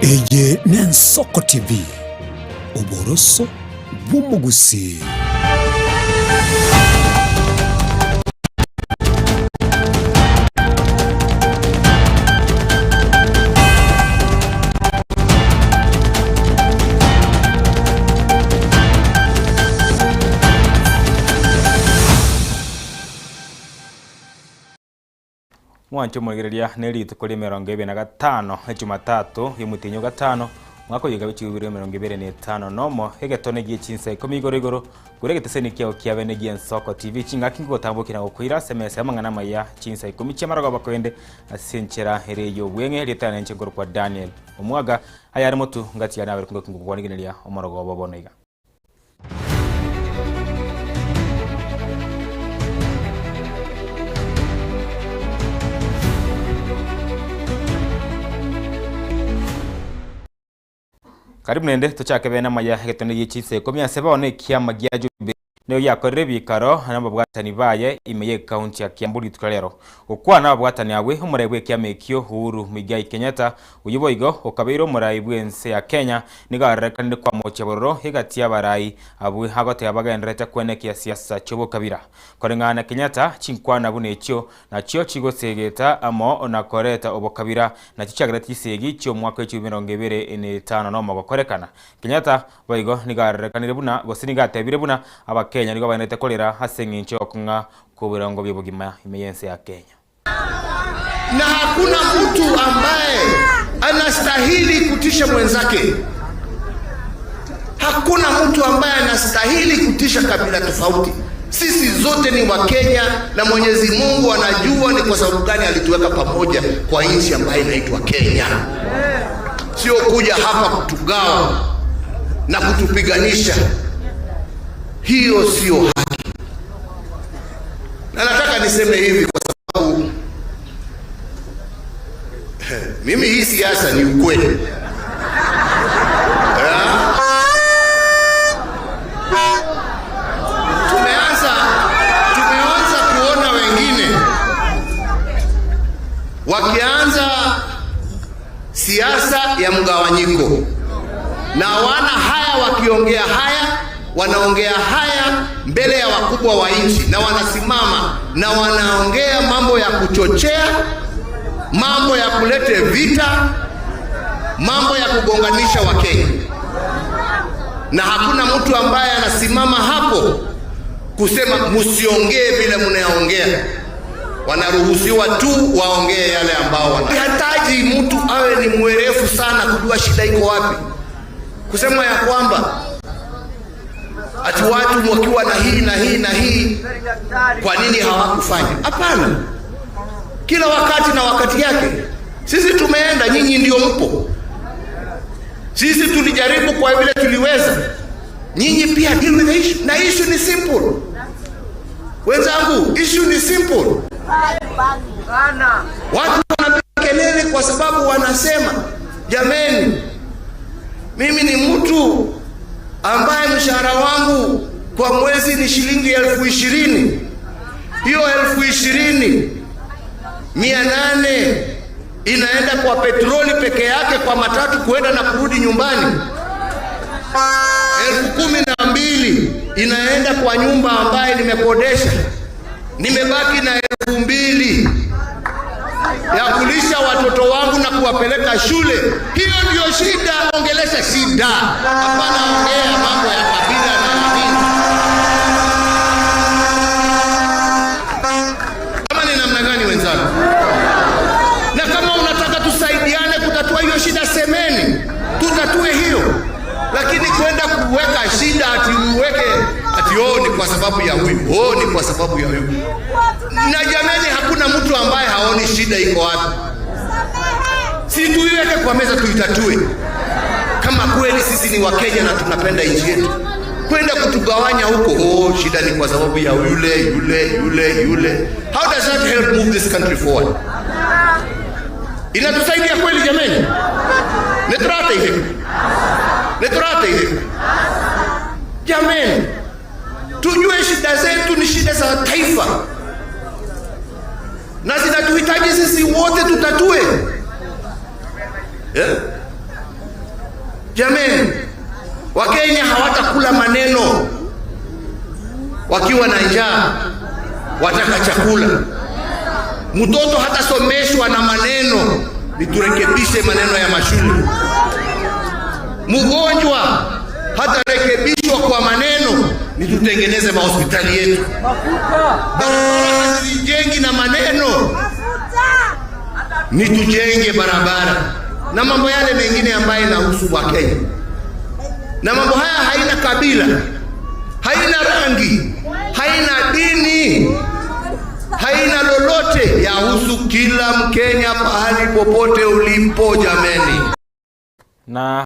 Eye n'Ensoko TV, oboroso bw'omogusii. Mwanche omorigereria ne rituko ria emerongo ebere na gatano, Ejumatatu, y'omotienyi o gatano, omwaka oyo iga chibiri emerongo ebere na etano nomo, egetone gie chinsa ikomi igoro igoro, kore egeteseni kiao kiabe ne gi'Ensoko TV, chingaki ngogotambokera gokoira ase emesa y'amang'ana amaya chinsa ikomi chi'amarogoba korende ase enchera ere ey'obweng'e, erieta riane inche nkorokwa Daniel Omwaga, ayare motu ngatiga nabere kongaki ngokwanigeneria omorogoba bono iga. Karibu naende tochake bene amaya egetone gie chinsa ikomi ase bono ekiama gia Jubilee nigo giakorire ebikaro nababwatani baye ime y'ecounty ya Kiambu rituko ria rero. Gokwana nababwatani abwe omorai bw'ekiama ekio Uhuru Muigai Kenyatta oyio boigo okabeire omorai bw'ense ya Kenya nigo arorekanire kwamochia bororo egati y'abarai abwe agoteba bagendererete kwenekia siasa chi'obokabira. Koreng'ana na Kenyatta chinkwana buna echio Nachio chigosegeta amo na koreta obokabira, nachio chiagerete chisegi chi'omwaka w'echilifu emerongo ebere na etano nomo gokorekana. Kenyatta boigo nigo arorekanire buna, gose nigo atebire buna, Abakenya nigo bagwenerete korera ase eng'encho y'okong'a kw'oborongo bi'obogima ime y'ense ya Kenya. Na hakuna mtu ambaye anastahili kutisha mwenzake. Hakuna mtu ambaye anastahili kutisha kabila tofauti. Sisi zote ni Wakenya na Mwenyezi Mungu anajua ni kwa sababu gani alituweka pamoja kwa nchi ambayo inaitwa Kenya. Sio kuja hapa kutugawa na kutupiganisha, hiyo sio haki. Na nataka niseme hivi kwa sababu mimi hii siasa ni ukweli. Tumeanza kuona wengine wakianza siasa ya mgawanyiko, na wana haya wakiongea haya, wanaongea haya mbele ya wakubwa wa nchi, na wanasimama na wanaongea mambo ya kuchochea, mambo ya kulete vita, mambo ya kugonganisha Wakenya, na hakuna mtu ambaye anasimama hapo kusema msiongee vile mnaongea. Wanaruhusiwa tu waongee yale ambao wana. Hataji mtu awe ni mwerefu sana kujua shida iko wapi, kusema ya kwamba ati watu wakiwa na hii na hii na hii, kwa nini hawakufanya? Hapana, kila wakati na wakati yake. Sisi tumeenda, nyinyi ndio mpo. Sisi tulijaribu kwa vile tuliweza, nyinyi pia deal with the issue. Na issue ni simple wenzangu, issue ni simple. Watu wanapiga kelele kwa sababu wanasema, jameni, mimi ni mtu ambaye mshahara wangu kwa mwezi ni shilingi 20,000. Hiyo 20,800 inaenda kwa petroli peke yake, kwa matatu kuenda na kurudi nyumbani. 12,000 inaenda kwa nyumba ambaye nimekodesha. Nimebaki na 2,000 ya kulisha watoto wangu na kuwapeleka shule. Hiyo ndio shida. Ongelesha shida, hapana ongea mambo ya kabila na nini. Kama ni namna gani wenzangu? Na kama unataka tusaidiane kutatua hiyo shida, semeni tutatue hiyo, lakini kwenda kuweka shida ati uweke ati oh, ni kwa sababu ya huyu, oh, ni kwa sababu ya huyu. Na jameni, hakuna mtu ambaye haoni shida iko wapi. Si tuiweke kwa meza tuitatue. Kama kweli sisi ni Wakenya na tunapenda nchi yetu, kwenda kutugawanya huko, oh, shida ni kwa sababu ya yule yule yule yule. How does that help move this country forward? Inatusaidia kweli jameni? Neturate hivi. Neturate hivi. Jameni, tujue shida zetu ni shida za taifa na zinatuhitaji sisi wote tutatue. Jameni, Wakenya hawatakula maneno wakiwa na njaa, wataka chakula. Mtoto hatasomeshwa na maneno, ni turekebishe maneno ya mashule. Mgonjwa hatarekebishwa kwa maneno, ni tutengeneze mahospitali yetu. Barabara hazijengi na maneno, ni tujenge barabara na mambo yale mengine ambayo inahusu Wakenya. Na mambo haya haina kabila, haina rangi, haina dini, haina lolote, yahusu kila Mkenya pahali popote ulipo, jameni. Na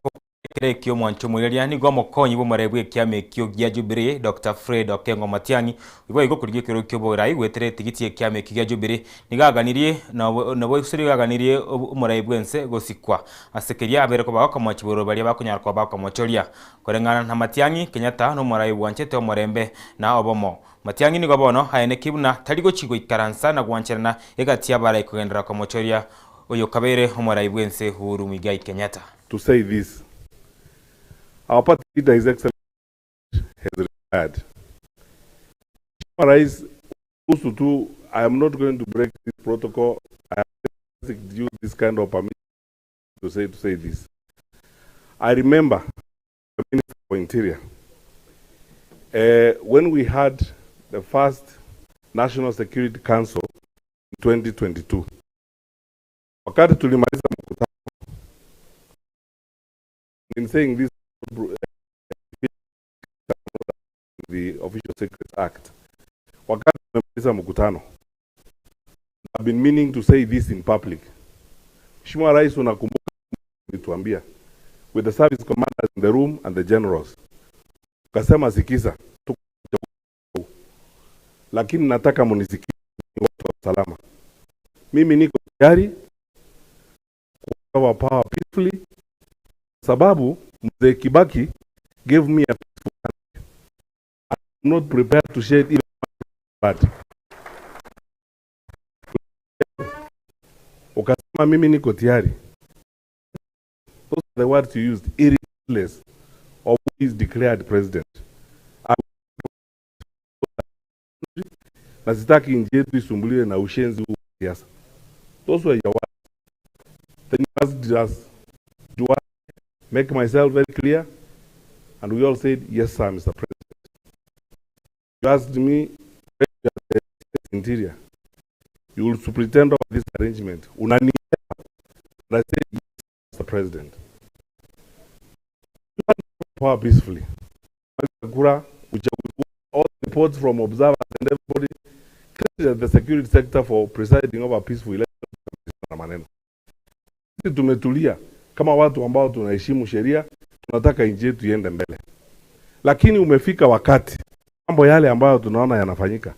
kire kio mwancho mwireria nigo mokonyi bomare bwe kiama kio gia Jubilee Dr. Fred Okengo Matiang'i ibo igo kurigia kiro kio borai gwetere tigiti kiama kio gia Jubilee nigaganirie na boisuri gaganirie omorai bwense gosikwa asekeria abere ko bakomochi boro baria bakonyara ko bakomochoria korengana na Matiang'i Kenyatta no morai bwanchete omorembe na obomo. Matiang'i nigo bono haene kibuna tari gochigo ikaransa na gwancherana egati abarai kugendera komochoria oyo kabere omorai bwense Uhuru Muigai Kenyatta. To say this, our party leader, His Excellency, has retired. Rais, tu, I am not going to break this protocol. I have you this kind of permission to say this. I remember the Minister for Interior, when we had the first National Security Council in 2022. Wakati tulimaliza mkutano, in saying this, the Official Secrets Act. Wakati tumemaliza mkutano, I've been meaning to say this in public. Mheshimiwa Rais, unakumbuka ulituambia with the service commanders in the room and the generals, ukasema sikiza, tuko lakini nataka munisikize watu wa usalama. Mimi niko tayari ku power peacefully, sababu Mzee Kibaki gave me a peaceful country. I'm not prepared to shed even blood. Ukasema mimi niko tayari. Those are the words you used, irregardless of who is declared president. Na sitaki nchi yetu isumbuliwe na ushenzi huu wa siasa. Those were your words. Then you asked us, do I make myself very clear? And we all said, yes, sir, Mr. President. You asked me, when you are the Interior, you will superintend over this arrangement. Unanielewa? And I said, yes, Mr. President. You want power peacefully. Kura, uchaguzi, all reports from observers and everybody credited the security sector for presiding over peaceful elections na maneno. Sisi tumetulia kama watu ambao tunaheshimu sheria, tunataka nchi yetu iende mbele, lakini umefika wakati mambo yale ambayo tunaona yanafanyika,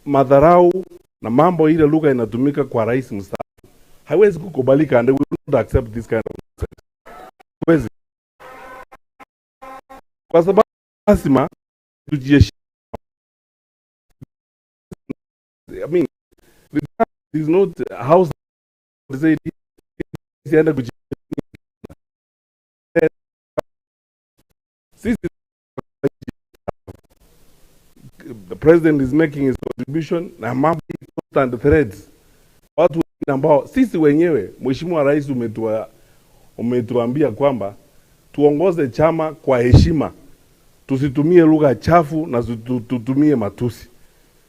madharau na mambo ile lugha inatumika kwa rais mstaafu haiwezi kukubalika, and we will not accept this kind of nonsense. Haiwezi, kwa sababu lazima tujiheshimu. I mean, the is not house say siende sisi. The president is making his contribution na mambo constant threats, watu wengine ambao sisi wenyewe, Mheshimiwa Rais, umetuambia kwamba tuongoze chama kwa heshima, tusitumie lugha chafu na tutumie matusi.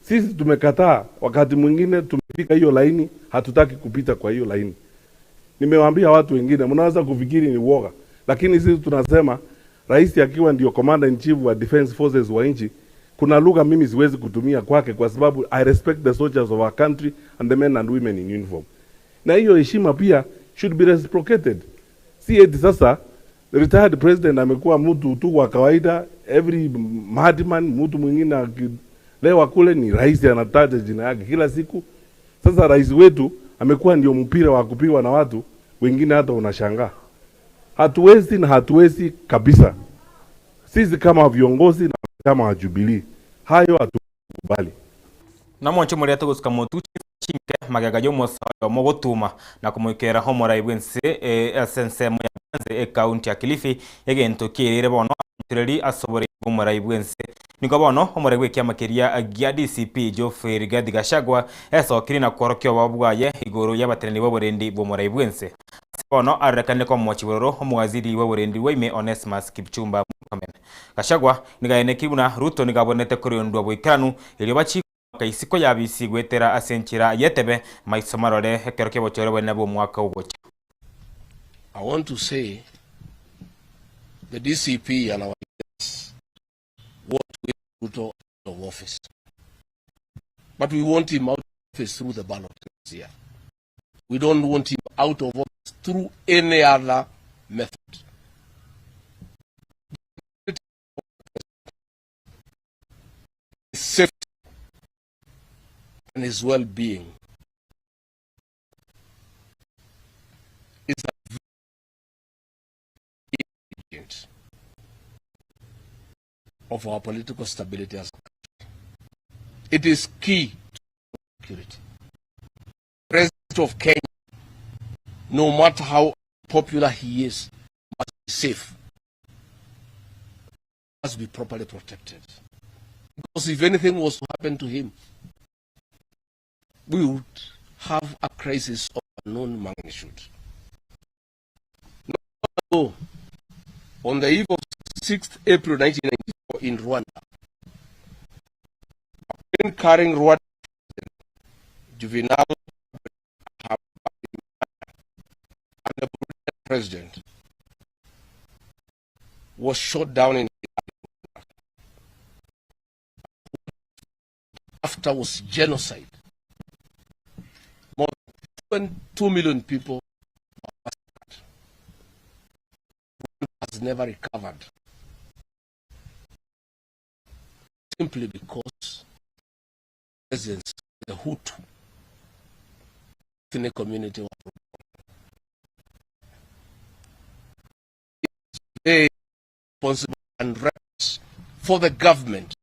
Sisi tumekataa, wakati mwingine tumefika hiyo laini, hatutaki kupita kwa hiyo laini. Nimewaambia watu wengine, mnaweza kufikiri ni uoga, lakini sisi tunasema rais akiwa ndio commander in chief wa defense forces wa nchi, kuna lugha mimi siwezi kutumia kwake kwa sababu I respect the soldiers of our country and the men and women in uniform. Na hiyo heshima pia should be reciprocated. Si eti sasa the retired president amekuwa mtu tu wa kawaida, every madman, mtu mwingine akilewa kule ni rais anataja jina yake kila siku. Sasa rais wetu amekuwa ndio mpira wa kupigwa na watu wengine, hata unashangaa. Hatuwezi na hatuwezi kabisa. Sisi kama viongozi na kama wa Jubilee, hayo hatukubali. Na mwancho muria tugusuka mutu. chinke magega y'omosayo mogotuma na komoikera homorai bwense ase ensemo ya Banze ekaunti ya Kilifi egento kierere bono amonchereri asobore omorai bwense nigo bono omorai bw'ekiama keria gia DCP Geoffrey Rigathi Gachagua esokire na kworokia oboba bwaye igoro y'abateneni b'oborendi bw'omorai bwense bono arorekane komochibororo omwaziri w'oborendi bwaime Onesmus Kipchumba Murkomen. Gachagua nigaeneki buna Ruto nigabonete korondwa boikeranu erio bachi kaisiko yabisi gwetera ase enchera yetebe maiso marore ekero ki'obochore bwene bw'omwaka ogocha. I want to say the DCP and our leaders want Ruto out of office. But we want him out of office through the ballot next year. We don't want him out of office through any other method. His safety and his well-being is a ingredient of our political stability as a country. It is key to security. President of Kenya, no matter how popular he is, must be safe, must be properly protected. Because if anything was to happen to him, we would have a crisis of unknown magnitude. Now, on the eve of 6th April 1994 in Rwanda, a plane carrying Rwanda President Juvenal and the Burundian president was shot down in after was genocide. More than 2 million people were massacred. Has never recovered, simply because presence the Hutu ethnic community were very responsible and reckless for the government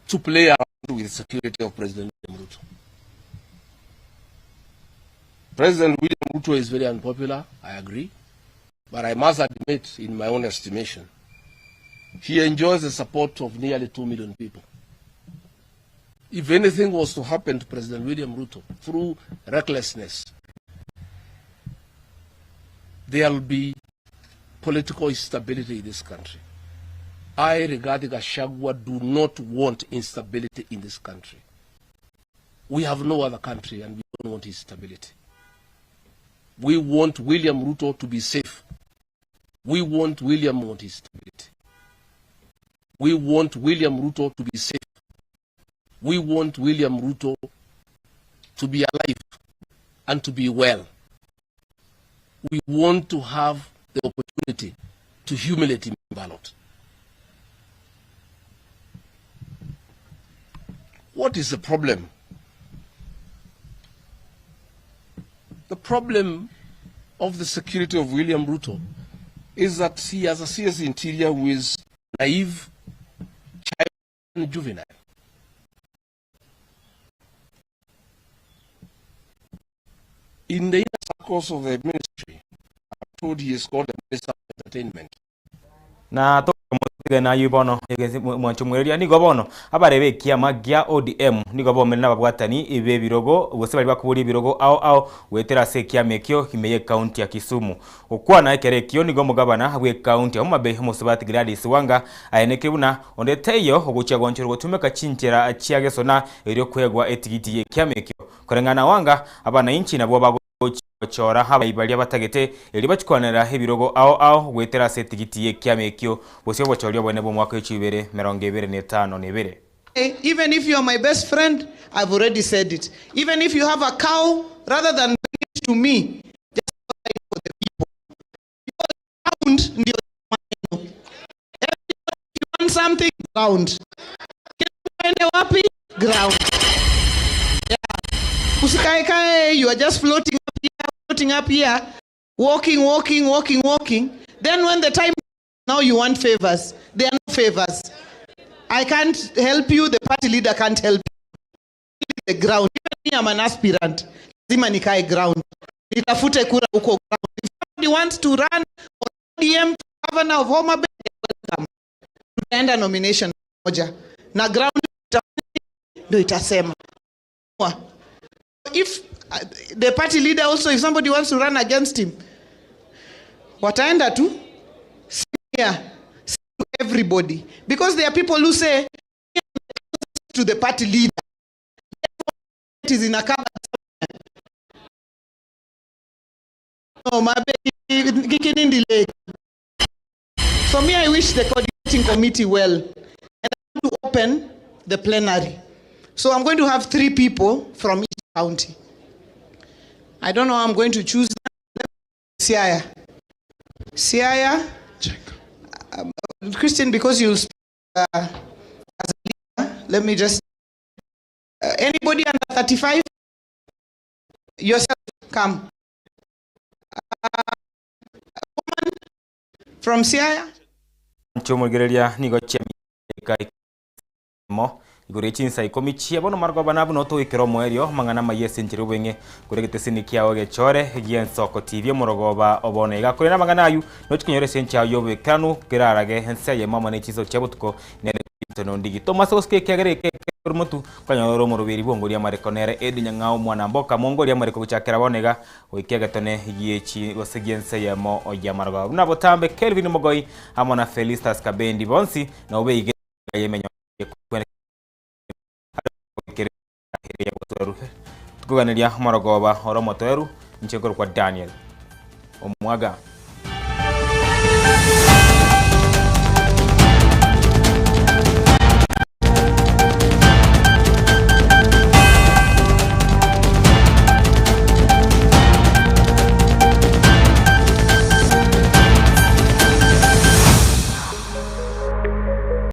to play around with the security of President William Ruto. President William Ruto is very unpopular, I agree. But I must admit, in my own estimation, he enjoys the support of nearly 2 million people. If anything was to happen to President William Ruto through recklessness, there will be political instability in this country. I, Rigathi Gachagua, do not want instability in this country. We have no other country and we don't want instability. We want William Ruto to be safe. We want William want his stability. We want William Ruto to be safe. We want William Ruto to be alive and to be well. We want to have the opportunity to humiliate him in ballot. What is the problem? The problem of the security of William Ruto is that he has a CS Interior who is naive, child and juvenile. In the inner circles of the ministry, I'm told he is called the Minister of Entertainment. Na na yubono mwanchumwereria nigo bono abarebe kiama gia ODM nigo bomene nababwatani ibe birogo gose bari bakuburi ibirogo ao ao wetera ase kiama ekio kimeye county ya Kisumu okwana ekere ekio nigo mugabana bwe county ya Homa Bay Omusubati Gladys Wanga aeneke buna ondeteyo ogochia gonchero gotumeka chinchera chiagesona erio kwegwa etigiti ye kiama ekio korengana Wanga abananchi nabo bago chora haba ibalia batagete eri bachikwanera ebirogo ao ao gwetera ase etigiti ye kiama ekio bosio bochoria bwene bw'omwaka w'echibere 2025 n'ebere. Even if you are my best friend, I've already said it. Even if you have a cow, rather than bring it to me, just buy it for the people. Round ndio maneno. If you want something, ground. Kila wapi? Ground. Yeah. Usikae kae, you are just floating up here, floating up here, walking, walking, walking, walking. Then when the time, now you want favors. There are no favors. I can't help you, the party leader can't help you. The ground. Even me, I'm an aspirant. Lazima nikae ground. Nitafute kura huko ground. If somebody wants to run on ODM governor of Homa Bay, welcome. Tutaenda nomination moja. Na ground ndio itasema. If the party leader also, if somebody wants to run against him, wataenda tu. Here, to everybody. Because there are people who say to the party leader, it is in a cupboard somewhere. No, my baby, kicking in the. So me, I wish the coordinating committee well. And I want to open the plenary. So I'm going to have 3 people from each county. I don't know how I'm going to choose them. Siaya. Siaya. Check. Christian, because you'll speak as a leader, let me just... Anybody under 35? Yourself, come. Woman from Siaya? Nchomorigereria nigo chiamika mo igoro chinsa 10 chia bono margo banabu no toikero mwerio mang'ana mayese nchiri obweng'e kore getesini kiao gechore giensoko TV morogoba obone iga kore na mang'ana ayu no chikinyore sencha ayo bekanu kerarage hense ye mama ne chiso chiabotuko nere tono ndigi Thomas Oske kiagere ke mutu kanyoro moroberi bongoria mareko nere edi nyang'ao mwana mboka mongoria mareko guchakera bonega oikia gatone giechi gose giense yemo oya margo nabo tambe Kelvin Mogoi amo na Felistas Kabendi bonsi na obeige yemenyo tukuganiria morogoba oro motoeru nchekoro kwa Daniel Omwaga.